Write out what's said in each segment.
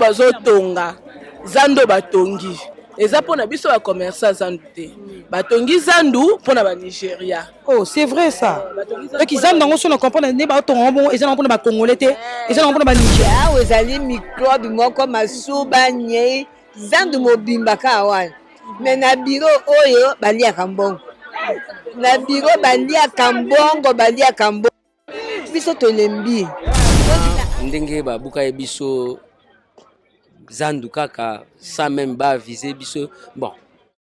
Bazotonga zando, batongi eza mpona biso bacommerçant zandu te, batongi zandu mpona Banigeria. Oh, c'est vrai ça. Donc zandu yango, so na comprendre nde baotonga yango bongo, eza nango mpona Bacongolais te, eza nango mpona Banigeria. Awa ezali microbe moko, masuba, nyei, zandu mobimba kaka wana. Me na biro oyo baliaka mbongo, na biro baliaka mbongo, baliaka mbongo, biso tolembi. Ndenge babuka ye biso zandu kaka sans même baaviser biso, bon.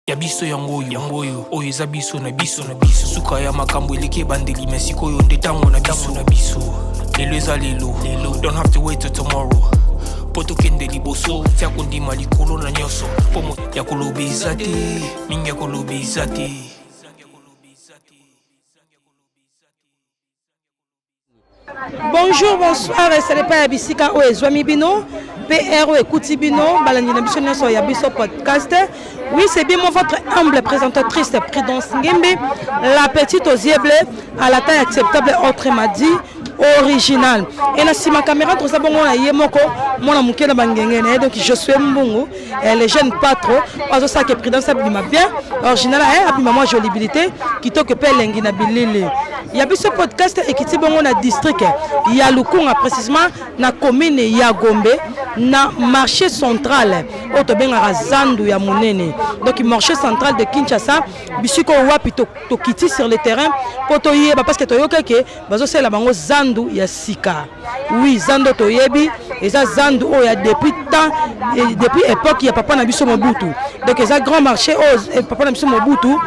Ya biso yango oyo, yango oyo, oyo eza biso na biso na biso. Suka ya makambo eleki ebandeli, me sikoyo nde ntango na biso na biso. Lelo eza lelo lelo, don't have to wait till tomorrow mpo tokende liboso. Tia kondima likolo na nyonso, mpo ya koloba eza te mingi, ya koloba eza te. Bonjour, bonsoir, esale pa ya bisika oyo ezwami bino PR oyo ekuti bino, balandi na biso nyonso ya biso podcast. Oui, c'est bien moi, votre humble présentatrice Prudence Ngembe, la petite aux yeux bleus, à la taille acceptable, autrement dit original. Et na nsima caméra toza bongo na ye moko mwana moke na bangenge na ye, donc je suis mbungu, les jeunes pas trop azosalaka Prudence abima bien original, abima mwa jolibilité kitoko mpe elengi na bilili ya biso podcast. Ekiti bongo na district ya Lukunga, précisément na commune ya Gombe, na marché central oyo tobengaka zandu ya monene, donc marché central de Kinshasa. Bisika oyo wapi tokiti sur le terrain mpo toyeba, parce que toyoka ke bazosalela bango zandu ya sika. Oui, zando toyebi eza zandu oyo ya depuis temps, depuis époque ya papa na biso Mobutu. Donc eza grand marché oyo papa na biso Mobutu,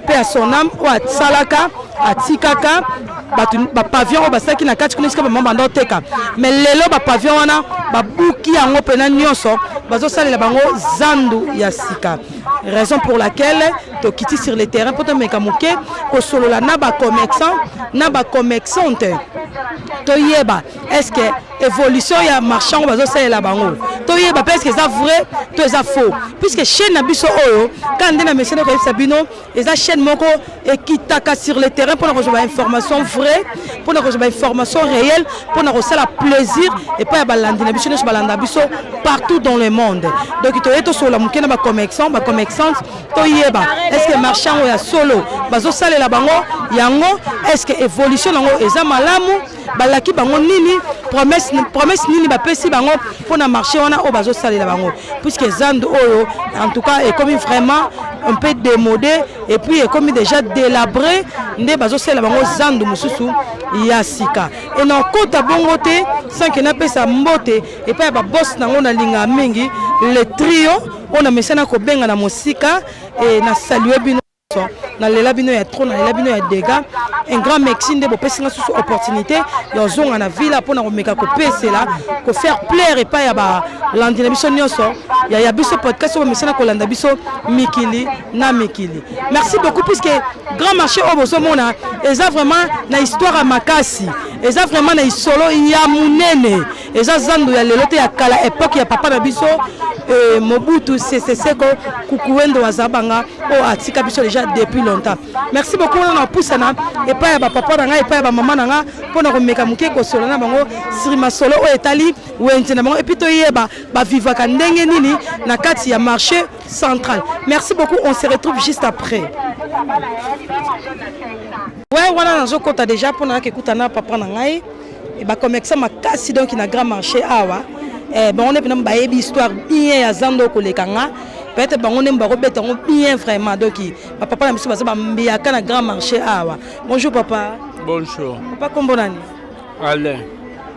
mpe ya son âme, oyo asalaka, atikaka bato bapavillon oyo basalaki na kati kuna, esika bamama banda oteka. Mais lelo bapavillon wana babuki yango mpena nyonso, bazosalela bango zandu ya sika. Raison pour laquelle tokiti sur le terrain mpo tomeka moke kosolola na bacommerçant na bacommerçante, toyeba est ce que évolution ya marché yango bazosalela bango, toyeba mpe est ce que eza vrai to eza faux. Puisque chaîne na biso oyo kaka nde na mesene koyebisa bino, eza chaîne moko ekitaka sur le terrain mpona kozwa bainformation vrai, mpona kozwa bainformation réelle, mpona kosala plaisir epai ya balandi na biso nyonso balanda biso partout dans le monde. Donc toye tosolola moke na bacommerçant, bacommerçante, toyeba est ce que marché yango ya solo bazosalela bango yango, est ce que évolution yango eza malamu, balaki bango nini, promesse, promesse nini bapesi bango mpona marché wana oyo bazosalela bango. Puisque zandu oyo en tout cas ekomi vraiment un peu démodé et puis ekomi déjà délabré, nde bazosalela bango zandu mosusu ya sika. E na okota bongo te sans ke napesa mbote epai ya baboss nango nalingaka mingi, le trio oyo na mesana kobenga na mosika. E na salue bino, nalela bino ya trop, nalela bino ya dégâts. Un grand merci nde bopesi nga susu opportunité ya ozonga na villa mpona komeka kopesela, kofaire plaire epai ya balandi na biso nyonso ya biso podcast oyo bamesana kolanda biso mikili na mikili. Merci beaucoup, puisque grand marché oyo bozomona eza vraiment na histoire ya makasi, eza vraiment na isolo ya monene. Eza zando ya lelo te, ya kala, époque ya papa na biso Mobutu Sese Seko Kukuwendo Azabanga oyo atika biso déjà depuis longtemps. Merci beaucoup. Wana napusana epai ya bapapa na ngai, epai ya bamama na ngai, mpona komeka moke kosola na bango sur masolo oyo etali wenze na bango, et puis toyeba bavivaka ndenge nini na kati ya marché central. Merci beaucoup, on se retrouve juste après. Ouais, wana nazokota déjà mpona nakekuta na papa na ngai bacommerçant makasi, donc na grand marché awa. Bango nde mpena bayebi histoire bien ya zando koleka nga. Peut-être bango nde bakobeta yango bien vraiment. Donc bapapa na biso baza bambiaka na grand marché awa. Bonjour papa. Bonjour. Papa, kombo nani? Alain.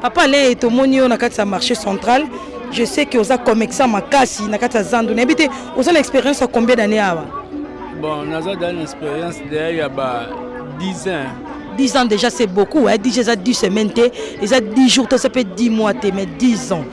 Papa Alain, tomoni yo na kati ya marché central. Je sais que oza commerçant makasi na kati ya zandu. Nayebi te, oza na expérience ya combien d'année awa? Bon, naza dans expérience deya ya ba 10 ans. 10 ans déjà, c'est beaucoup, hein? 10, eza 10 semaines te, eza 10 jours te, ça peut 10 mois te, mais 10 ans.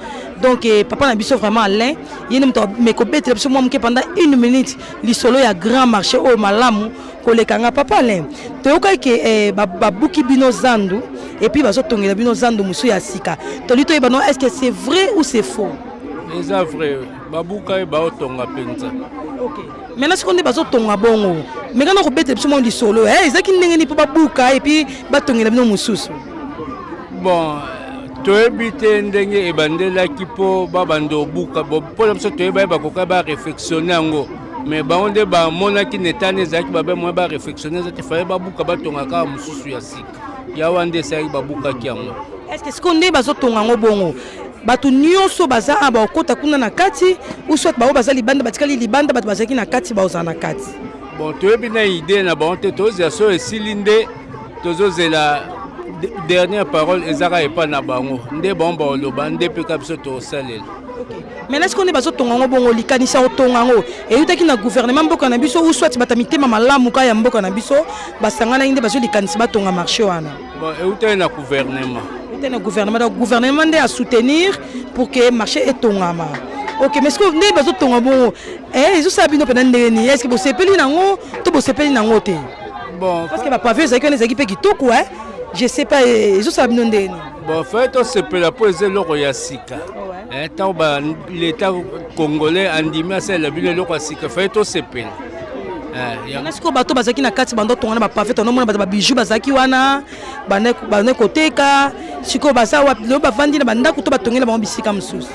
Donc papa na biso vraiment Alain, ye nde moto me kobetela biso mwa moke pendant une minute lisolo ya grand marché oyo malamu koleka nga. Papa Alain, toyokaki ke babuki bino zandu et puis bazotongela bino zandu mosusu ya sika. Toli toyeba no, est ce que c'est vrai ou c'est faux? Eza vrai, babuka ye, baotonga mpenza. Okay. Maintenant sikoyo nde bazotonga bongo, mais kana kobetela biso mwa lisolo, ezalaki ndenge nini mpo babuka et puis batongela bino mosusu? Bon, Toyebi te ndenge ebandelaki mpo babanda obuka. Mpo na biso toyeba ye bakoka barefectionne yango, mais bango nde bamonaki na etani ezalaki babe moyen barefectionne eza te, faye babuka batonga kaka mosusu ya sika. Ya wana nde esalaki babukaki yango. Est ce que sikoyo nde bazotonga yango bongo, bato nyonso baza awa bakokota kuna na kati, ou soit bango baza libanda batikali libanda, bato bazalaki na kati baozala na kati? Bon, toyebi na idée na bango te, tozela so esili nde tozozela dernière parole ezaka epa na bango, nde bango baoloba nde mpe ka biso tokosalela. Maintenant sikoyo nde bazotonga yango bongo, likanisi ya kotonga yango eutaki na gouvernement mboka na biso, ou soit bato ya mitema malamu kaka ya mboka na biso basanganaki nde bazwi likanisi batonga marché wana? Bon, eutaki na gouvernement. Eutaki na gouvernement, donc gouvernement nde asoutenir pour que marché etongama. Ok, mais sikoyo nde bazotonga bongo, ezosala bino mpena ndenge nini? Est ce que bosepeli nango to bosepeli nango te? Bon, parce que bapavé ezalaki wana, ezalaki mpe kitoko, je sais pas, ezosala bino ndenge nini? Bon, faye tosepela mpo eza eloko ya sika. Ntango leta congolais andimi asalela bino eloko ya sika, faye tosepela. Na sikoyo bato bazalaki na kati bando tonga na bapavé, tonomona bato babiju bazalaki wana bande koteka, sikoyo baza wapi lelo? Bavandi na bandako to batongela bango bisika mosusu?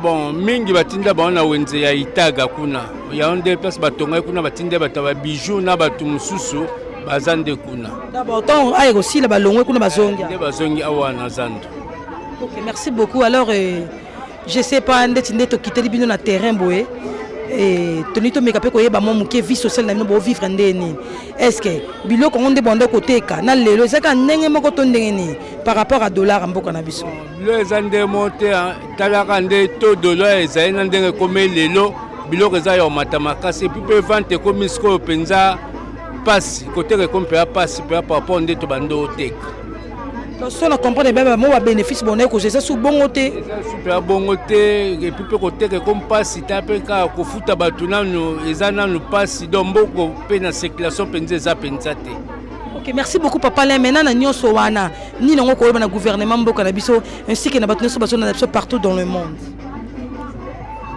Bon, mingi batinda bango na wenze ya Itaga kuna, yango nde place batongaki kuna, batinda bato ya babiju na bato mosusu baza nde kuna. D'abord ntango aye kosila, balongwe kuna, bazongi nde bazongi awa na zando. Ok, merci beaucoup. Alors je sais pas, ndeti nde tokiteli bino na terrain boye, toni tomeka mpe koyeba mwa moke vie sociale na bino, bovivre nde nini? Est ce que biloko yango nde banda koteka na lelo eza kaka ndenge moko to ndenge nini par rapport à dollar ya mboka na biso? Biloko eza ndenge moko te. Talaka nde to dollar ezali na ndenge ekomi lelo, biloko eza ya komata makasi, et puis mpe vente ekomi sikoyo mpenza mpasi, koteka ekomi mpenza mpasi mpenza par rapport nde tobandi oteka. So na comprendre bien, mo babénéfice bona ekozwa eza su bongo te? Eza su mpenza bongo te, et puis mpe koteka ekomi mpasi, ta mpe kaka kofuta bato nanu eza nanu mpasi, donc mboko mpe na circulation mpenza eza mpenza te. Ok, merci beaucoup, papa Alain. Maintenant, na nyonso wana, nini yango koyeba na gouvernement mboka na biso ainsi que na bato nyonso bazona na biso partout dans le monde?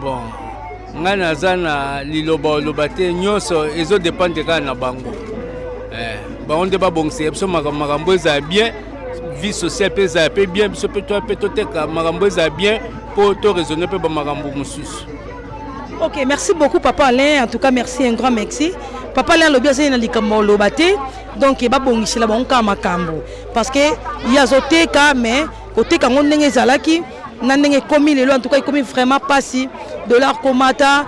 Bon, ngai naza na liloba oloba te, nyonso ezodépendre kaka na bango. Bango nde babongisela biso makambo ezala bien, vie sociale mpe ezala mpe bien, biso mpe toya mpe toteka, makambo ezala bien mpo toraisonne mpe bamakambo mosusu. Ok, merci beaucoup, papa Alain. En tout cas, merci, un grand merci. Papa Alain alobi azali na likambo oloba te, donc babongisela bango kaka makambo, parce que ye azoteka, mais koteka yango ndenge ezalaki na ndenge ekomi lelo, en tout cas ekomi vraiment mpasi. Dollar komata,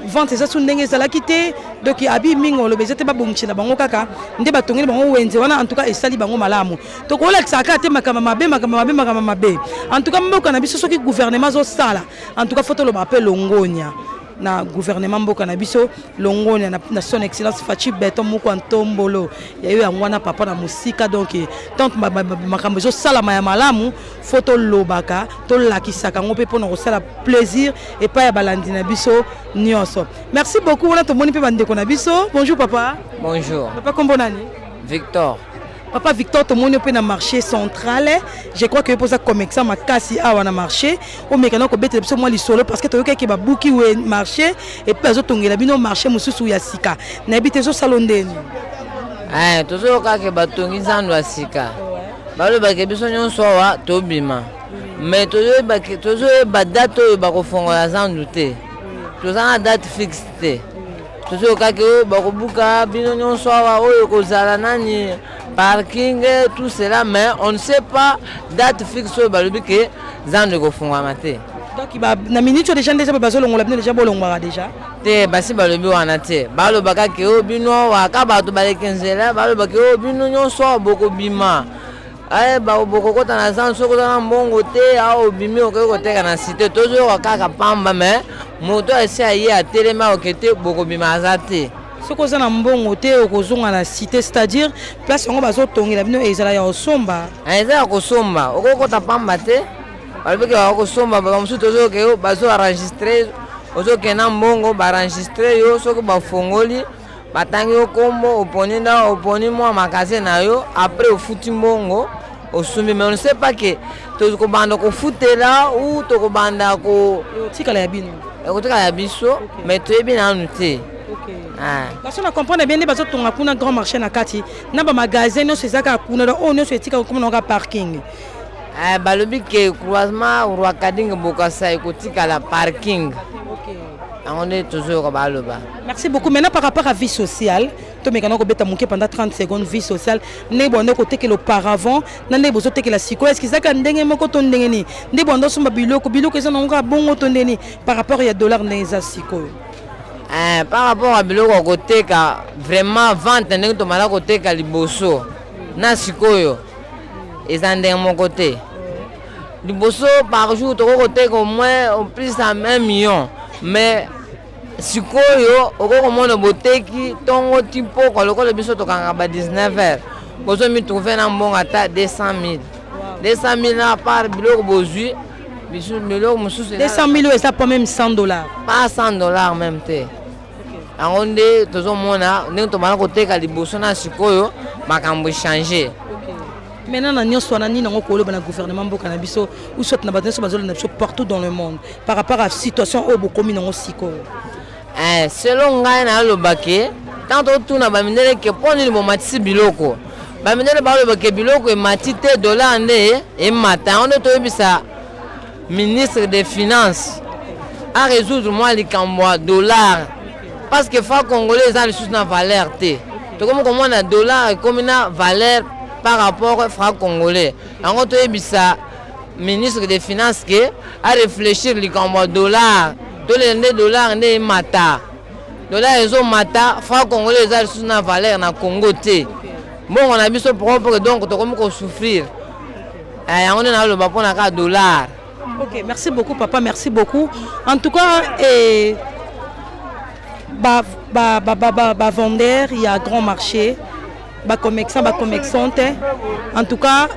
vente eza su ndenge ezalaki te, donc abi mingi oloba eza te, babongisela bango kaka nde batongeli bango wenze wana. En tout cas esali bango malamu. Tokolakisaka kaka te makambo mabe, makambo mabe, makambo mabe. En tout cas mboka na biso, soki gouvernement azosala, en tout cas faut toloba mpe longonya na gouvernement mboka na biso, longonya na son excellence Fatshi Béton moko ya ntombolo ya yo yango wana papa na mosika. Donc tant makambo ezosalama ya malamu, faut tolobaka, tolakisaka yango mpe mpona kosala plaisir epai ya balandi na biso nyonso. Merci beaucoup. Wana tomoni mpe bandeko na biso. Bonjour, papa. Bonjour. Papa, kombo nani? Victor. Papa Victor, tomoni mpe na marché central. Je crois que mpoza commerçant makasi awa na marché. Omeka na kobetela biso mwa lisolo, parce que toyokaki babuki we marché et puis bazotongela bino marché mosusu ya sika. Nayebi te ezosala ndeni. Tozoyoka ke batongi zando ya sika, balobake biso nyonso awa tobima, mais tozoyeba date oyo bakofongola zandu te, toza na date fixe te. Tozoyokaki oyo bakobuka bino nyonso awa, oyo ekozala nani, parking, tout cela, mais on ne sait pas date fixe oyo balobi ke zando ekofungwama te. Donc na minute oyo déjà nde eza bazolongola bino déjà, bolongwaka déjà? Te, basi balobi wana te. Balobaka ke oyo bino awa ka bato baleki nzela, balobaki oyo bino nyonso awa bokobima, bokokota na zando, soki oza na mbongo te awa obimi, okoki koteka na cité. Tozoyoka kaka pamba, mais moto esi aye atelemi aoke te bokobima aza te. Soki oza na mbongo te, okozonga na cité, c'est-à-dire place yango bazotongela bino ezala ya kosomba? Eza ya kosomba, okokota pamba te. Balobiki bakosomba, bamosusu tozoyoka bazo enregistre, ozokende na mbongo, baenregistre yo, soki bafongoli batangi yo nkombo, oponi nda oponi mwa magasin na yo, après ofuti mbongo, osumbi. Mais on ne sait pas ke tokobanda kofutela ou tokobanda ko Ekotikala ya bino? Ekotikala ya biso, mais toyebi nanu te. Parce na comprendre bien, nde bazotonga kuna grand marché na kati na bamagasin nyonso eza kaka kuna, donc oyo nyonso etikaka komona kaka parking. Eh, balobi ke croisement Rwakadingi Bokassa ekotikala parking. Yango nde tozoyoka baloba. Merci beaucoup. Maintenant, par rapport à vie sociale, tomekana kobeta moke pendant 30 secondes vie sociale ndenge bwanda kotekela auparavant na ndenge bozotekela sikoyo est-ce ezalaka ndenge moko to ndenge nini nde bwanda osomba biloko biloko eza nango kaka bongo to ndenge nini par rapport ya dollar ndenge eza sikoyo? Eh, par rapport ya biloko ya koteka, vraiment vente ndenge tomala koteka liboso na sikoyo eza ndenge moko te. Liboso par jour tokoki koteka au moins au plus à 1 million, mais sikoyo okoki komona boteki ntongo ti pokwa, lokola biso tokangaka ba 19 heures, bozomitrouve na mbongo ata 200 000, 200 000 na part biloko bozwi biloko mosusu. 200 000 oyo eza pas même 100 $. Pas 100 $ même te. Yango nde tozomona ndenge tobanda koteka liboso na sikoyo, makambo echange. Maintenant, na nyonso wana, nini yango koloba na gouvernement mboka na biso ou soit na bato nyonso bazolanda biso partout dans le monde par rapport à situation oyo bokomi nango sikoyo? Eh, selon ngai naloba ke ntango totuna bamindele ke mpo nini bomatisi biloko, bamindele baloba ke biloko emati te, dollar nde emata. Yango nde toyebisa ministre des Finances a résoudre mwa likambo ya dollar, parce que franc congolais eza lisusu na valeur te. Tokomi komona dollar ekomi na valeur par rapport franc congolais. Yango toyebisa ministre des Finances ke aréfléchir likambo ya dollar. Tolela nde dollar nde emata, dollar ezomata, franc congolais eza lisusu na valeur na Congo te, mbongo na biso propre, donc tokomi kosouffrir. Yango nde naloba mpona kaka dollar. Ok, merci beaucoup papa, merci beaucoup. En tout cas, et ba ba ba ba ba, ba vendeur, il y a grand marché, ba commerçant, ba commerçante. En tout cas,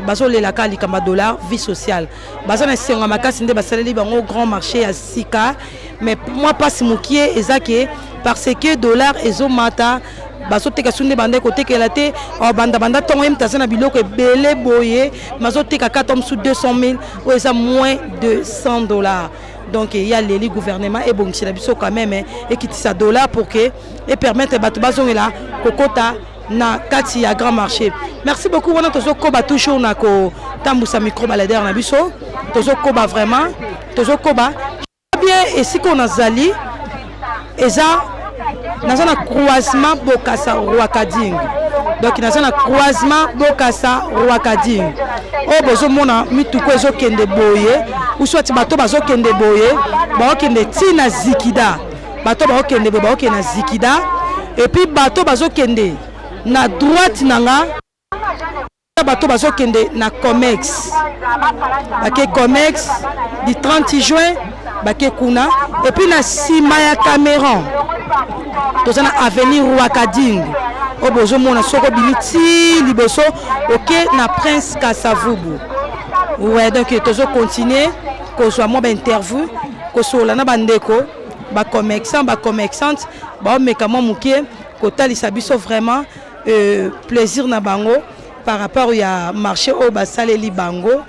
bazolelaka likambo dollar, vie sociale. Baza na esengo makasi nde basaleli bango grand marché ya sika, mais moi pasi mokie eza ke parce que dollar ezomata, bazoteka su nde banda kotekela te. Banda banda ntongo ye moto aza na biloko ebele boye, bazoteka kata mosu 200 000 oyo eza moins de 100 $. Donc ya leli gouvernement ebongisela biso quand même, ekitisa dollar pour que epermettre bato bazongela kokota na kati ya grand marché. Merci beaucoup. Wana tozokoba toujours na kotambusa micro baladeur na biso, tozokoba vraiment, tozokoba bien. Esika oyo nazali eza, naza na croisement Bokasa Rwakading. Donc naza na croisement Bokasa Rwakading oyo bozomona mituku ezokende boye, ou soit bato bazokende boye, baokende ntina Zikida. Bato baokende boye, baokende na Zikida. Et puis bato bazokende na droite na nga, bato bazokende na Comex, bake Comex du 30 juin, bake kuna. Et puis na nsima ya Cameron toza na avenue Rwakading oyo bozomona. Soki obimi ti liboso, oke na Prince Kasavubu. Ouais, donc tozocontinue kozwa mwa bainterview, kosolola na bandeko bacommerçant, bacommerçante, baomeka mwa moke kotalisa biso vraiment plaisir na bango par rapport ya marché oyo basaleli bango.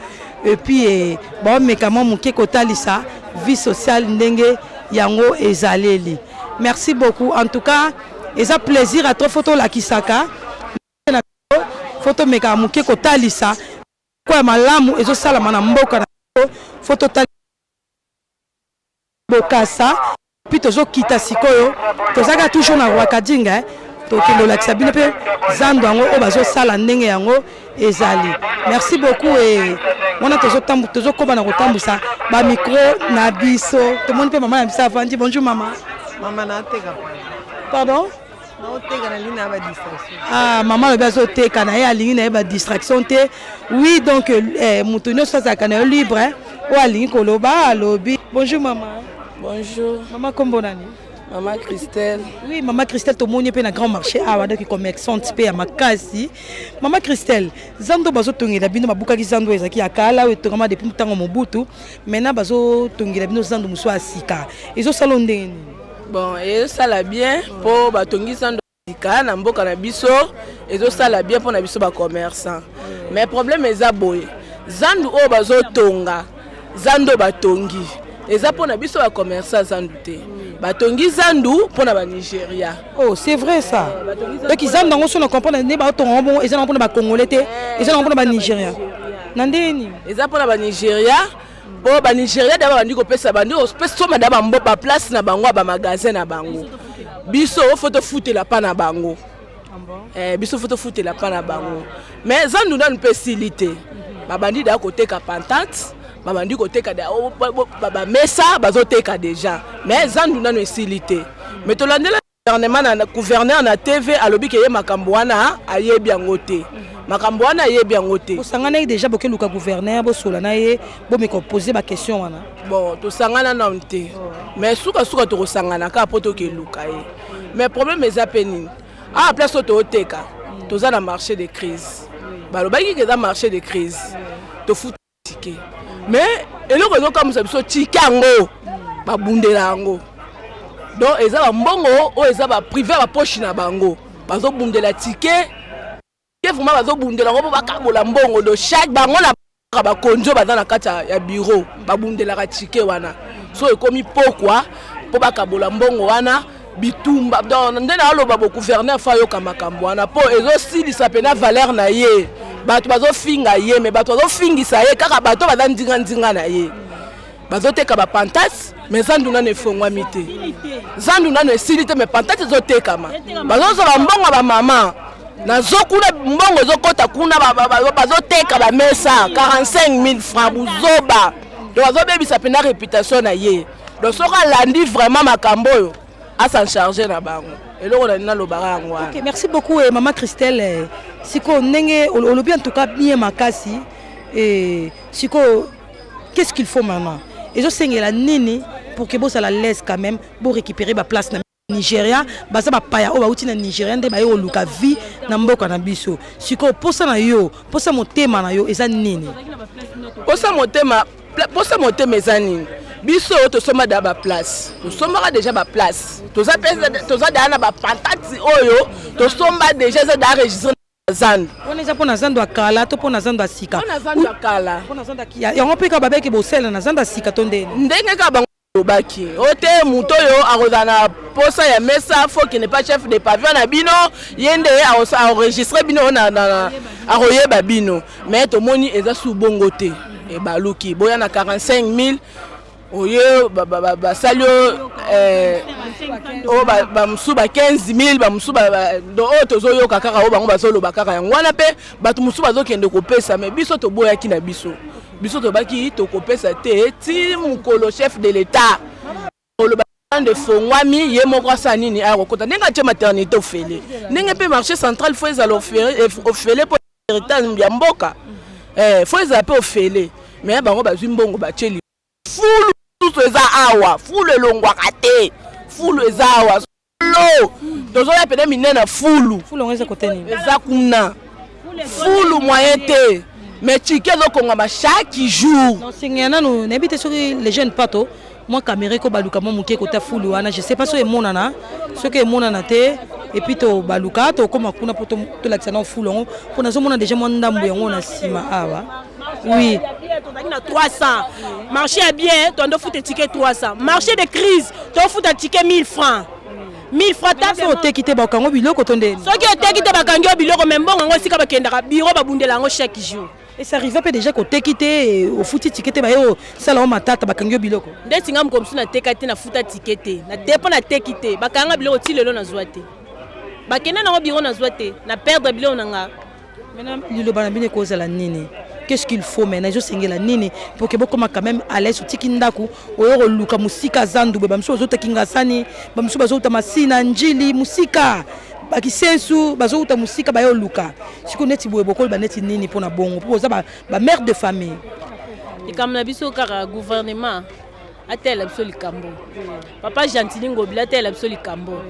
Et puis baomeka mwa moke kotalisa vie sociale ndenge yango ezaleli. Merci beaucoup. En tout cas, eza plaisir à trop. Faut tolakisaka na, faut tomekaka moke kotalisa ko ya malamu ezosalama na mboka na biso. Faut totalisa Bokasa. Puis tozokita sikoyo, tozalaka toujours na Rwakadinga. Tokende olakisa bino mpe zando yango oyo bazosala ndenge yango ezali. Merci beaucoup. E wana tozokoba na kotambusa bamicro na biso. Tomoni mpe mama na biso avandi. Bonjour mama. Mama, nateka. Pardon? Naoteka, nalingi na badistraction. Ah, mama alobi azoteka na ye, alingi na ye badistraction te. Oui, donc moto nyonso azalaka na yo libre, oyo alingi koloba alobi. Bonjour mama. Bonjour. Mama, kombo nani? Mama Christelle. Oui, mama Christelle, tomoni mpe na grand marché awa, donc commerçante mpe ya makasi. Mama Christelle, zando bazotongela bino, babukaki zando ezalaki ya kala oyo etongama depuis ntango Mobutu. Maintenant bazotongela bino zando mosusu ya sika, ezosala ndenge nini? Bon, ezosala bien mpo batongi zando sika na mboka na biso, ezosala bien mpo na biso bacommerçant. Mais problème eza boye: zandu oyo bazotonga, zandu oyo batongi eza mpo na biso bacommerçant zandu te, batongi zandu mpo na Banigéria. Oh, c'est vrai ça. Donc zandu yango, so na comprendre nde baotonga yango bongo, eza nango mpona Bacongolais te, eza nango mpona Banigéria. Na ndenge nini? Eza mpona Banigeria, mpo Banigeria da babandi kopesa, bandi kopesa da bambo baplace na bango ya bamagasin na bango. Biso faut tofutela mpa na bango. Biso faut tofutela mpa na bango, mais zandu nanu mpe esili te. Babandi da koteka patente, babandi koteka bamesa, bazoteka déjà, mais zandu nanu esili te. Mais tolandela gouvernement na gouverneur na TV, alobi ke ye makambo wana ayebi yango te, makambo wana ayebi yango te. Bosanganaki déjà, bokeluka gouverneur, bosola na ye, bomeka pose baquestion wana? Bon, tosangana nanu te, mais sukasuka tokosangana kaka mpo tokeluka ye. Mais problème eza mpe nini? Awa place oyo tooteka, toza na marché de crise. Balobaki ke eza marché de crise, tofuta ticket, mais eloko ezokamwisa biso, ticket yango babundela yango. Donc eza bambongo oyo eza baprivé, bapoche na bango, bazobundela ticket te. Vraiment bazobundela yango mpo bakabola mbongo. Do chaque bango na bakonzi oyo baza na kati ya bureau babundelaka ticket wana. So ekomi pokwa mpo bakabola mbongo wana, bitumba. Donc nde naoloba bo gouverneur faut ayoka makambo wana, mpo ezosilisa mpena valeur na ye. Bato bazofinga ye, mais bato bazofingisa ye kaka bato baza ndinga-ndinga na ye, bazoteka bapantas, mais zandu nano efongwami te, zandu nano esili te, mais pantate ezotekama. Bazozwa bambongo ya bamama nazo kuna, mbongo ezokɔta kuna, bazoteka bamesa 45 000 francs. Buzoba. Donc bazobebisa mpena réputation na ye. Donc soki alandi vraiment makambo oyo, as'en charge na bango. Eloko na nini nalobaka yango wana. Ok, merci beaucoup, mama Christelle. Sikoyo ndenge olobi, en tout cas bien makasi. Sikoyo qu'est-ce qu'il faut maintenant? Ezosengela nini pour que bosala l'aise quand même, borécupérer baplace na Nigeria? Baza bapaya oyo bauti na Nigeria nde baye koluka vie na mboka na biso. Sikoyo posa na yo, posa motema na yo eza nini? Posa motema eza nini? Biso oyo tosomba da baplace, tosombaka déjà baplace, toza mpe toza daa na bapantati oyo tosomba déjà, eza daa registre na zandu. Wana eza mpo na zando ya kala to mpo na zando ya sika? Mpo na zandu ya kala. Mpo na zando yango mpe kaka babeki bosela na zando ya sika to ndeni? Ndenge kaka bango lobaki o te, moto oyo akozala na posa ya mesa, faut kende pa chef de pavillon na bino, ye nde aenregistre bino, akoyeba bino. Mais tomoni eza su bongo te, ebaluki boya na 45 000 oye basali oyo, oyo bamosusu ba 15 000, bamosusu. Oyo tozoyoka kaka oyo bango bazoloba kaka yango wana, mpe bato mosusu bazokende kopesa, mais biso toboyaki na biso. Biso tobaki tokopesa te ti mokolo chef de l'État oloba nde efongwami, ye moko asala nini, aya kokota. Ndenge atie maternité ofele, ndenge mpe marché central faut ezala ofele mpo héritage ya mboka faut ezala mpe ofele. Mais bango bazwi mbongo, batie fulu susu eza awa, fulu elongwaka te, fulu eza awa solo, tozoya pene minene fulu. Fulu yango eza kote nini? Eza kuna, fulu moyen te, mais ticket ezokongama chaque jour. Nsenge nanu nayebi te soki les jeunes pato mwa caméra eko baluka mwa moke kota fulu wana. Je sais pas soki emonana, soki emonana te. Et puis tobaluka, tokóma kuna mpo tolakisa nao fulu yango, mpo nazomona déjà mwa ndambo yango na nsima awa, oui. Tozalaki na 300 marché ya bien, tondo futa ticket 300. Marché de crise, tofuta ticket 1000 francs, 1000 francs. So oteki te, bakango biloko to ndeni? Soki oteki te, bakangi yo biloko, mais mbongo yango esika bakendaka bureau, babundela yango chaque jour. Et ça arrive mpe déjà koteki te, ofuti ticket te, baye osala o matata, bakangi yo biloko? Ndeti nga moko mosusu nateka te, nafuta ticket te, nate mpo nateki te, bakanga biloko. Ti lelo nazwa te, bakende nango bureau, nazwa te, na perdre biloko na nga. Maintenant liloba na bino ekozala nini? Qu'est-ce qu'il faut maintenant? Ezosengela nini pour que bokoma quand même à l'aise? Otiki ndako, oyo koluka mosika zandu boye, bamosusu bazotaki ngasani, bamosusu bazouta Masina, Njili, mosika bakisensu, bazouta mosika, baye oluka. Sikoyo neti boye, bokoloba neti nini mpona bongo, mpo boza bamère de famille? Likambo na biso kaka, gouvernement ateyela biso likambo, papa Gentili Ngobila ateyela biso likambo,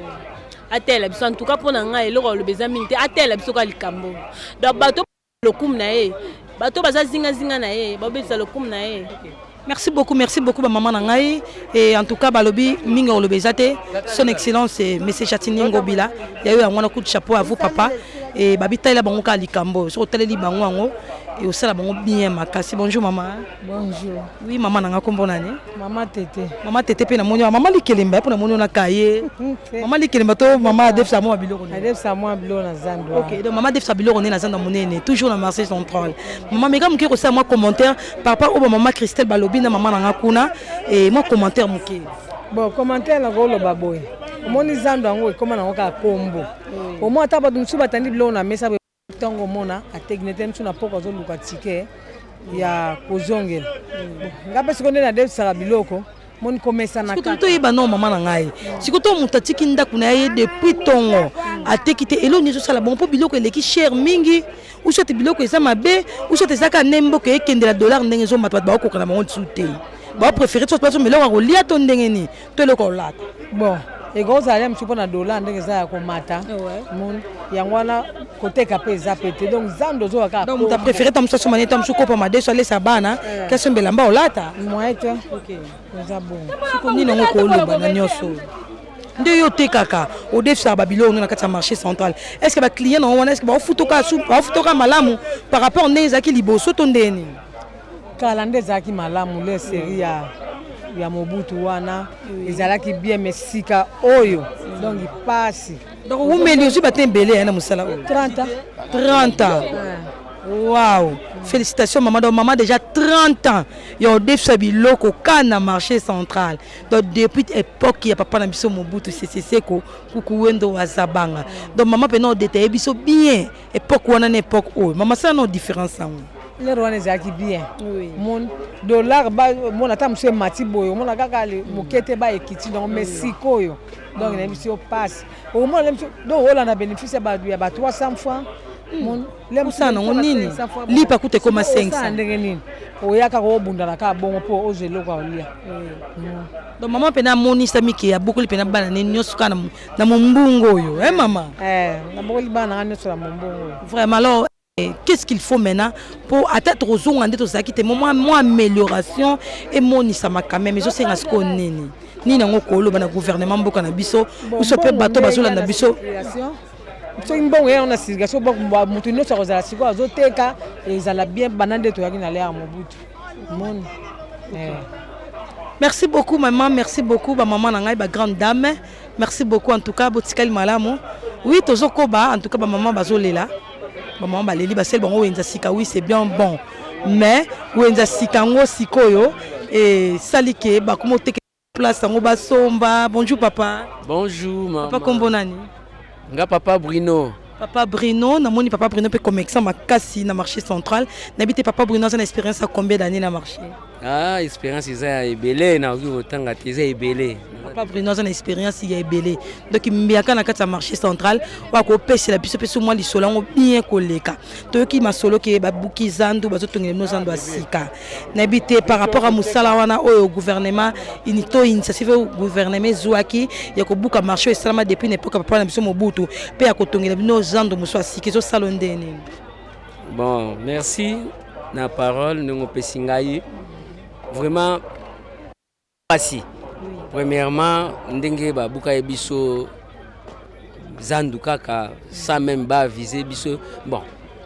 ateyela biso. En tout cas mpo na ngai, eloko aloba eza mingi te, ateyela biso kaka likambo. Donc bato lokumu na ye, bato baza zingazinga na ye, babebisa lokumu na ye. Merci beaucoup, merci beaucoup bamama na ngai. Et en tout cas balobi mingi, oloba eza te. Son Excellence monsieur Gentiny Ngobila ya yo yango wana, coup de chapeau à vous papa. Et babitalela bango kaka likambo, soki otaleli bango yango. Ekosala bango bien makasi. Bonjour mama. Bonjour. Oui mama na nga, kombo nani? Mama Tete. Mama Tete mpe namoni awa mama Likelemba, mpo namoni ona kaye. Mama Likelemba to mama adefisa mwa biloko? Adefisa mwa biloko na zando. Ok, donc mama adefisa biloko nde na zando monene, toujours na marché central. Mama, meka moke kosala mwa commentaire par rapport oyo bamama Christelle balobi na mama na nga kuna, e mwa commentaire moke. Bon, commentaire nakoloba boye: omoni zando yango ekóma nango kaka kombo. Omoi ata bato mosusu batandi biloko na mesa, ntango omona ateki nete mosusu na poko azoluka ticket ya kozongela. Nga mpe sikoyo nde nadefisaka biloko, moni komesana. Toyeba no mama na ngai, sikoyo to moto atiki ndako na ye depuis ntongo, ateki te, eloko nyonso osala bongo mpo biloko eleki cher mingi, ou soit biloko eza mabe, ou soit eza kaka nde mboka ekendela, dollar ndenge ezomata, bato bakokoka na bango lisusu te, baopréféré soit bazomba eloko ya kolia to ndenge nini to eloko ya kolata. Bon, ekozala ya mosusu mpo na dollar ndenge eza ya komata, yango wana koteka mpe eza pe te. Donc zando ozoka kaka. Donc moto apréféré ta mosusu asomba neti ta mosusu kopa madeso, alesa bana, kasi elamba olata. Moyen te, eza bongo. Siko nini yango koloba na nyonso nde yo otekaka, odefisaka babiloko no na kati ya marché central, est ce que baclient nango wana, est ce que baofutoka malamu par rapport ndenge ezalaki liboso to ndenge nini? Kala nde ezalaki malamu, le série ya Mobutu wana ezalaki bien, mais sika oyo donc pasi. Donc wumeli, ozwi bato ebele ya na mosala oyo? 30 ans. 30 ans, wow, félicitations maman. Donc maman déjà 30 ans ya odefisa biloko ka na marché central, donc depuis époque ya papa na biso Mobutu Sese Seko Kuku Wendo wa Zabanga. Donc mama mpena odétaille biso bien époque wana na époque oyo. Mama, sala na différence yango. Lero wana ezalaki bien. Mon dollar mona ata mosu emati boye, omona kaka moke te, ba ekiti. Donc mais sikoyo donc nayebi biso yo pasi, okomona donc olanda bénéfice ya ba 300 francs. Osala nango nini? Lipa kuta ekoma 500. Ndenge nini oya kaka obundana kaka bongo mpo ozwa eloko ya kolia. Donc mama mpena amonisa mike, abokoli mpena bana ne nyonso kaka na mombungu oyo, e mama? Nabokoli bana nanga nyonso na mombungu oyo. Vraiment, alors qu'est-ce qu'il faut maintenant po ata tokozonga nde tozalaki te, mwa amélioration emonisama quand même? Ezosenga sikoyo nini nini yango koloba na gouvernement mboka na biso, biso mpe bato bazolanda biso? Soki mbongo ya na circulation, moto nyonso akozala sikoyo azoteka, ezala bien. Banda nde toyaki na l'ère Mobutu, moni. Merci beaucoup maman, merci beaucoup bamama na ngai, bagrande dame, merci beaucoup en tout cas. Botikali malamu. Oui, tozokoba. En tout cas bamama bazolela, bamama baleli, basali bango wenza sika. Oui, c'est bien bon, mais wenza sika yango sikoyo esali ke bakoma oteka place yango basomba. Bonjour papa. Bonjour mama. Papa, kombo nani? Nga papa Bruno. Papa Bruno, namoni papa Bruno mpe commerçant makasi na marché central. Nayebi te, papa Bruno aza na expérience ya combien d'année na marché? Ah, expérience eza ya ebele, nakoki kotanga te, eza ebele. Papa Bruno aza na expérience ya ebele, donc mbiaka na kati ya marché central oyo akopesela biso mpe so mwa lisolo yango bien koleka. Toyoki masolo ke babuki zandu, bazotongela bino zandu ya sika. Nayebi te, par rapport a mosala wana oyo gouvernement to initiative oyo gouvernement ezwaki ya kobuka marché oyo esalama depuis na époque ya papa na biso Mobutu mpe ya kotongela bino zando mosusu ya sika, ezosala nde nini? Bon, merci na parole ndenge opesi ngai. Vraiment pasi. Premièrement, ndenge babuka ye biso zandu kaka sans même baavise biso. Bon,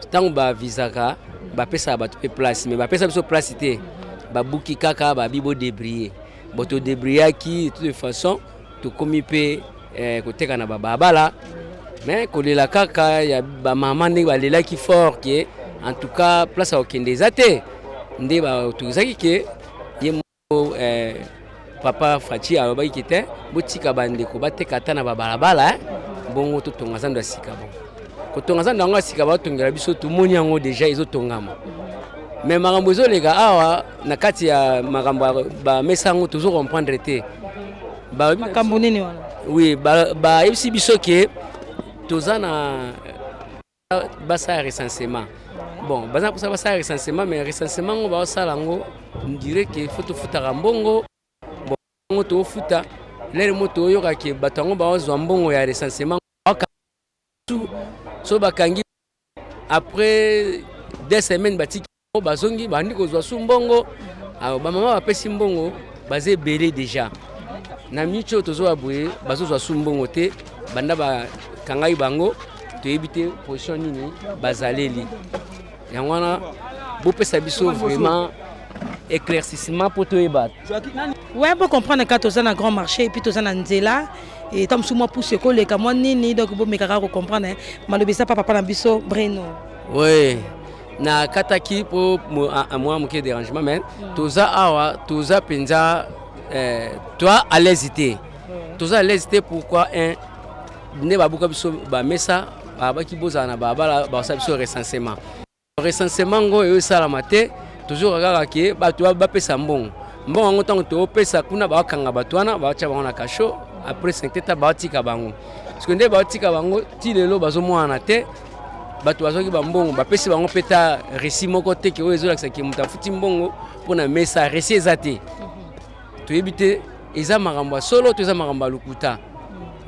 ntango baavisaka, bapesaka bato mpe place, mais bapesa biso place te. Babuki kaka, babi bodébrouiller. Bon, todébrouillaki, de toute façon tokomi mpe koteka na babalabala, mais kolela kaka ya bamama ndenge balelaki fort ke en tout cas place ya kokende eza te. Nde baautorisaki ke ye moko papa Fatshi alobaki ke te, botika bandeko bateka ata na babalabala, bongo totonga zando ya sika. Bon, kotonga zando yango ya sika batongela biso, tomoni yango déjà ezotongama, mais makambo ezoleka awa na kati ya makambo ya bamesa yango tozo comprendre te. Makambo nini wana? Oui, bayebisi biso ke toza na basala recensement. Bon, baza na mposa basala recensement, mais recensement yango baosala yango dire ke faut tofutaka mbongo. Bon, yango toofuta lere mo toyoka ke bato yango baozwa mbongo ya recensement so bakangi, après 2 semaines batiki, bazongi, bandi kozwa su mbongo. Bamama bapesi mbongo baza ebele déjà na miniti oyo tozwa boye, bazozwa su mbongo te. Banda bakangai bango, toyebi te position nini bazaleli. Yango wana Bopesa biso vraiment éclaircissement mpo toyeba. Ouais, bo comprendre ka toza na grand marché et puis toza na nzela et tant mosusu mwa pousse ekoleka mwa nini, donc bomekaka kocomprendre maloba eza pa papa na biso Breno. Oui, nakataki mpo mwa moke dérangement, mais toza awa, toza mpenza toa à l'aise te, toza à l'aise te. Pourquoi? Un, nde babuka biso bamesa, babaki bozala na balabala, basala biso recensement. Recensement ngo oyo esalama te, tozoka kaka ke bato bapesa mbongo. Mbongo yango, ntango toopesa kuna, bakanga bato wana, batia bango na cachot. Après 5 ta baotika bango. Parce nde baotika bango ti lelo, bazomwana te. Bato bazwaki bambongo, bapesi bango mpe ta reçu moko te ke oyo ezolakisa ke moto afuti mbongo mpo na mesa. Reçu eza te, toyebi te eza makambo ya solo to eza makambo ya lokuta.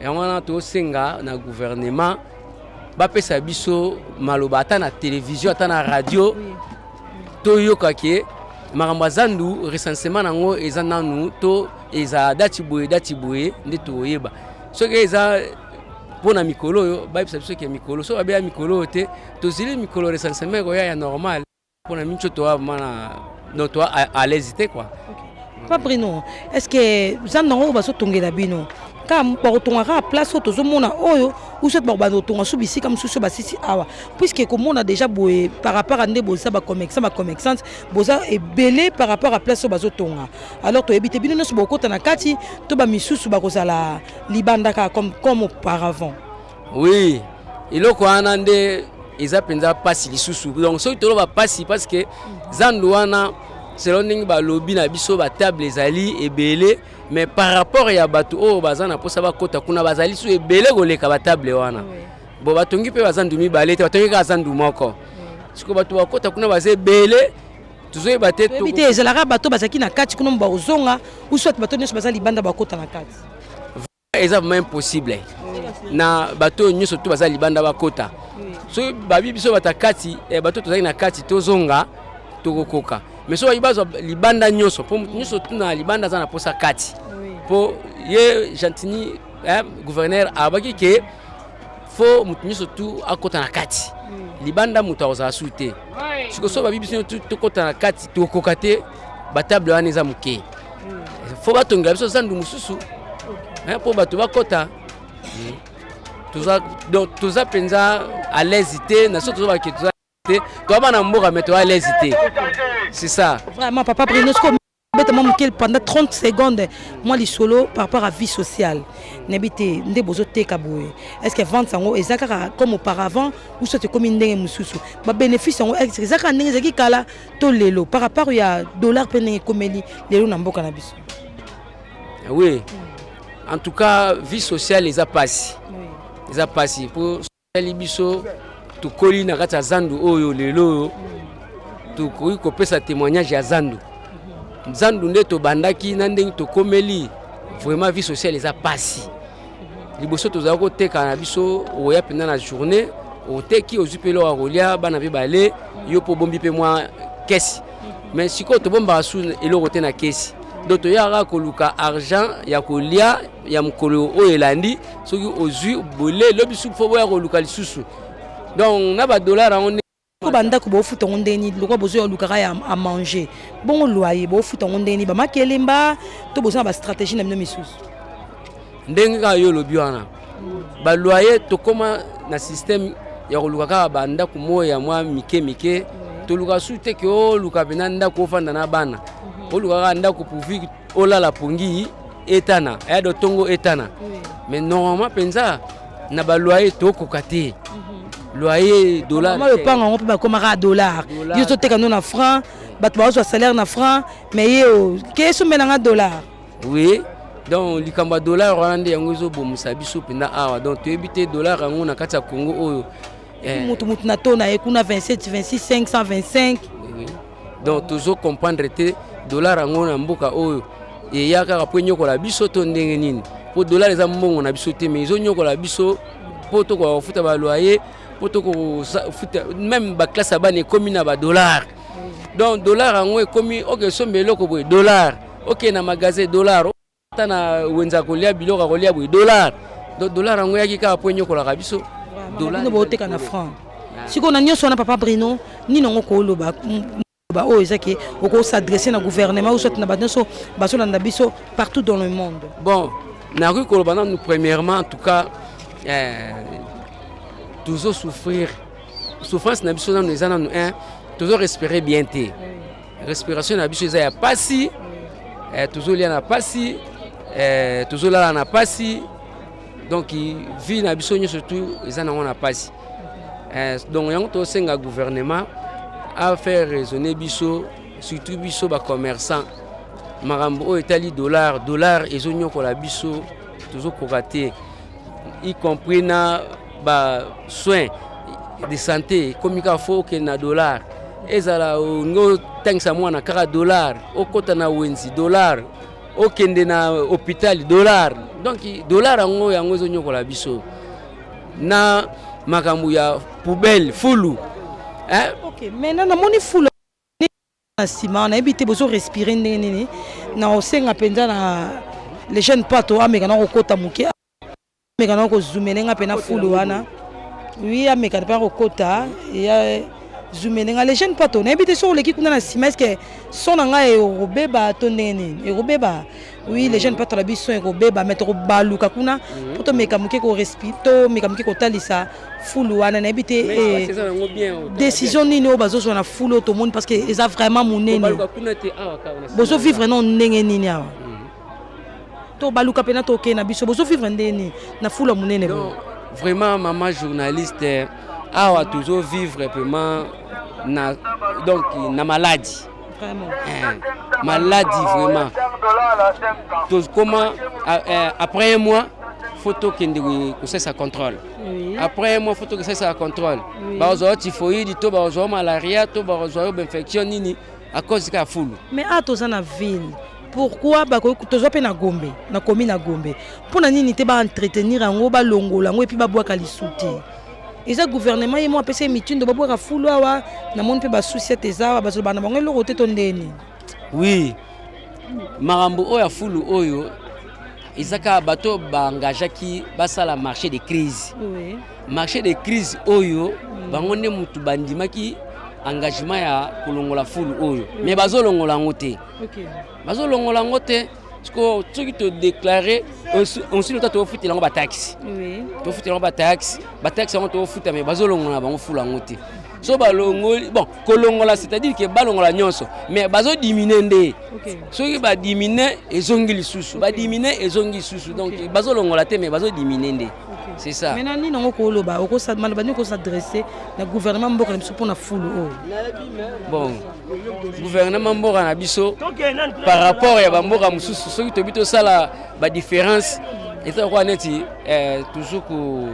Yango wana tosenga na gouvernement bapesa biso maloba, ata na télévision, ata na radio, toyoka ke makambo ya zandu, recensement nango eza nanu to eza dati boye, dati boye nde toyeba. Soki eza mpo na mikolo oyo, bayebisa biso ke mikolo. Soki babeya mikolo oyo te, tozili mikolo recensement ekoya ya normal. Mpona miso toa mana, donc toa à l'aise te quoi. Pa Brino, est ce que zando yango oyo bazotongela bino, kaka bakotonga kaka place oyo tozomona oyo, ou soit bakobanda kotonga so bisika mosusu basisi awa? Puisque komona déjà boye, par rapport à nde boza bacommerçant, bacommerçante boza ebele par rapport à place oyo bazotonga, alors toyebi te bino nyonso bokota na kati to bamisusu bakozala libanda kaka comme auparavant. Oui, eloko wana nde eza mpenza mpasi lisusu. Donc soki toloba mpasi, parce que zandu wana, selon ndenge balobi na biso, batable ezali ebele, mais par rapport ya bato oyo baza na mposa bakota kuna, bazali su ebele koleka batable wana. Bon, batongi mpe bazandu mibale te, batongi kaka zandu moko. Sikoyo bato bakota kuna baza ebele, tozoyeba te. Toyebi te ezalaka bato bazalaki na kati kuna bakozonga, ou soit bato nyonso baza libanda bakota na kati. Eza vraiment impossible na bato oyo nyonso to baza libanda bakota. Soki babi biso bato ya kati, bato tozali na kati tozonga, tokokoka. Mais soki babi bazwa libanda nyonso, mpo moto nyonso tuna libanda aza na posa kati, mpo ye Gentini gouverneur abaki ke fo moto nyonso tu akota na kati, libanda moto akozala su te. Sikoyo soki babi biso nyonso tokota na kati, tokokoka te, batable wana eza moke. Fo batongela biso zandu mosusu mpo bato bakɔta. Toza, donc toza mpenza à l'aise te na so tozobake toza te, toza bana mboka, mais toza à l'aise te, c'est ça. Vraiment, papa Brino, beta mwa moke pendant 30 secondes mwa lisolo par rapport à vie sociale. Nayebi te nde bozoteka boye, est ce que vente yango eza kaka comme auparavant, ou soit ekomi ndenge mosusu? Babénéfice yango, est ce que eza kaka ndenge ezalaki kala to lelo, par rapport ya dollar mpe ndenge ekomeli lelo na mboka na biso? Oui, en tout cas vie sociale eza pasi, eza pasi, mpo ali biso tokoli na kati ya zandu oyo. Lelo oyo tokoki kopesa témoignage ya zandu, zandu nde tobandaki na ndenge tokomeli. Vraiment vie sociale eza pasi. Liboso tozala koteka na biso, oya mpenza na journée, oteki, ozwi mpe eloko ya kolia, bana mpe bale yo mpo obombi mpe mwa kesi. Mais sikoyo tobombaka su eloko te na kesi. Donc toyaka koluka argent ya kolia ya mokolo oyo elandi. Soki ozwi bole, lobi su fo boya koluka lisusu. Donc na badollar yango. Ko bandako bofuta yango ndenge nini? Lokwa bozoya olukaka ya à manger, bongo loyer bofuta yango ndenge nini? Bamakelemba to boza na bastratégie na bino misusu? Ndenge kaka yo olobi wana, baloyer, tokóma na système ya koluka kaka bandako moko ya mwa mike mike. Toluka su te ke oluka mpena ndako ofanda na bana. Oluka kaka ndako pourvu olala pongi etana aya do ntongo etana. Mais normalement mpenza na baloyer tokoka te, loyer dollar. Mama, lopango yango mpe bakomaka dollar. Yo ozoteka no na franc, bato bazwa salaire na franc, mais ye ke esombelanga dollar. Oui, donc likambo ya dollar wana nde yango ezobomisa biso mpenza awa. Donc toyebi te dollar yango na kati ya Congo oyo. Mutu na to na ye kuna 27, 26, 525. Oui. Donc tozo comprendre te dollar yango na mboka oyo eya kaka mpo enyokola biso to ndenge nini? Mpo dollar eza mbongo na biso te, mais ezonyokola biso, mpo tokoka kofuta baloyer, mpo tokofuta même baclasse ya bana ekómi na badollar. Donc dollar yango ekómi oke esomba eloko boye dollar, oke na magasin dollar, ata na wenza kolia biloko ya kolia boye dollar. Donc dollar yango eyaki kaka mpo enyokolaka biso. Bino booteka na franc. Sikoyo na nyonso wana, papa Brino, nini yango kooloba? Oyo eza ke okos'adresser na gouvernement ou soit na bato nyonso bazolanda biso partout dans le monde. Bon, nakoki koloba nanu premièrement, en tout cas, tozosouffrir. Souffrance na biso nanu eza nanu un, tozorespirer bien te. Respiration na biso eza ya pasi, tozolia na pasi, tozolala na pasi. Donc vie na biso nyonso tu eza nango na pasi. Donc yango tosenga gouvernement afaire raisonner biso, surtout biso bacommerçant. Makambo oyo etali dollar, dollar ezonyokola biso, tozokoka te, y compris na basoin de santé. Ekomi kaka fo okende na dollar. Ezala olingi otangisa mwana, kaka dollar. Okɔta na wenzi, dollar. Okende na hôpital, dollar. Donc dollar yango ezonyokola biso na makambo ya poubelle, fulu, hein? Ok, maintenant namoni fulu na nsima, nayebi te bozorespirer ndenge nini. Na osenga mpenza na les jeunes pato ameka na kokota moke, ameka na kozumele nga mpe na fulu wana. Oui, ameka mpe kokota ya zumele nga, les jeunes pato. Nayebi te soki oleki kuna na nsima, est-ce son na ngai ekobeba to ndenge nini ekobeba? Oui, les jeunes pato na biso ekobeba, mais tokobaluka kuna mpo tomeka moke korespire, tomeka moke kotalisa fulu wana. Nayebi te décision nini oyo bazozwa na fulu oyo tomoni, parce que eza vraiment monene. Bozovivre no ndenge nini awa? To baluka mpena, tokende na biso. Bozovivre ndenge nini na fulu ya monene boye? Vraiment, mama journaliste, awa tozovivre vraiment na, donc na maladie. Vraiment. Maladie vraiment. Tokoma après un mois faut tokende kosalisa contrôle. Après un mois faut tokosalisa contrôle. Bakozwa yo typhoïde to bakozwa yo malaria to bakozwa yo bainfection nini à cause kaka fulu. Mais awa toza na ville, pourquoi bakoki? Tozwa mpe na Gombe, na komi na Gombe, mpona nini te baentretenir yango, balongola yango et puis babwaka lisu te? Eza gouvernement ye mo apesa ye mitindo babwaka fulu awa. Namoni mpe basusi ete eza awa, bazoloba na bango eloko te to ndeni? Oui, makambo oyo ya fulu oyo eza kaka bato baengageaki basala marché de crise. Marché de crise oyo, bango nde mutu bandimaki engagement ya kolongola fulu oyo, mais bazolongola yango te. Bazolongola yango te. Soki todéclarer ensuite ota tofutela yango bataxe, tofutela yango bataxe, bataxe yango tofuta, mais bazolongola bango fulu yango te. So balongoli, bon, kolongola, c'est-à-dire ke balongola nyonso, mais bazodiminuer nde. Soki badiminuer, ezongi lisusu, badiminuer, ezongi lisusu. Donc bazolongola te, mais bazodiminuer nde, c'est ça. Maintenant, nini yango koloba, maloba nini okos'adresser na gouvernement mboka na biso mpona fulu oyo? Bon, gouvernement mboka na biso, par rapport ya bamboka mosusu, soki tobi tosala badifférence, eza lokola neti toujours ko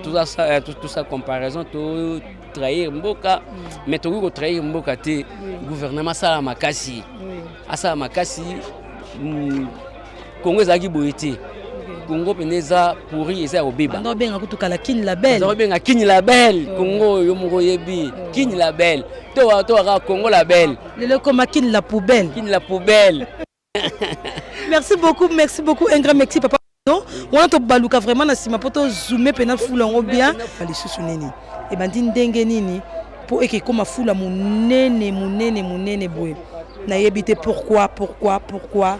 tosa comparaison, totrahir mboka. Mais tokoki kotrahir mboka te. Gouvernement asala makasi, asala makasi. Kongo ezalaki boye te. Congo mpenza eza pourri, eza ya kobeba. Obenga kutu kala Kini la belle. Obenga Kini la belle. Congo yo moko oyebi, Kini la belle, to kaka Congo la belle. Lelo ekoma Kini la poubelle. Kini la poubelle. Merci beaucoup, merci beaucoup, un grand merci, papa. Wana tobaluka vraiment na nsima mpo tozoome mpena fulu yango bien. Lisusu nini ebandi ndenge nini mpo eke ekóma fula monene monene monene boye? Nayebi te pourquoi, pourquoi, pourquoi,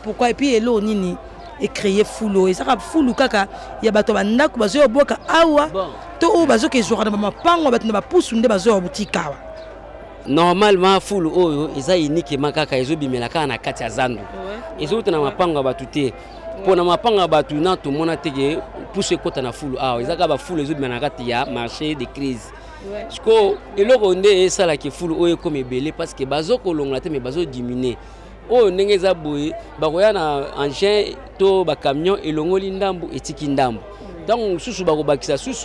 pourquoi. Et puis eloko nini ecréer fulu oyo? Ezaka fulu kaka ya bato ya bandako bazoya bwaka awa, to oyo bazoka ezwaka na bamapango ya bato na bapusu nde bazoya butika awa? Normalement fulu oyo eza uniquement kaka ezobimela kaka na kati ya zando, ezouta na mapango ya bato te. Mpo na mapango ya bato na tomona te ke pusu ekɔta na fulu awa. Eza kaka bafulu ezobima na kati ya marché de crise. Sikoyo eloko nde esalaki fulu oyo ekóma ebele, parce que bazokolongola te, mais bazodiminuer. Oyo ndenge eza boye, bakoya na engin to bacamion, elongoli ndambu, etiki ndambu. Ntango mosusu bakobakisa susu.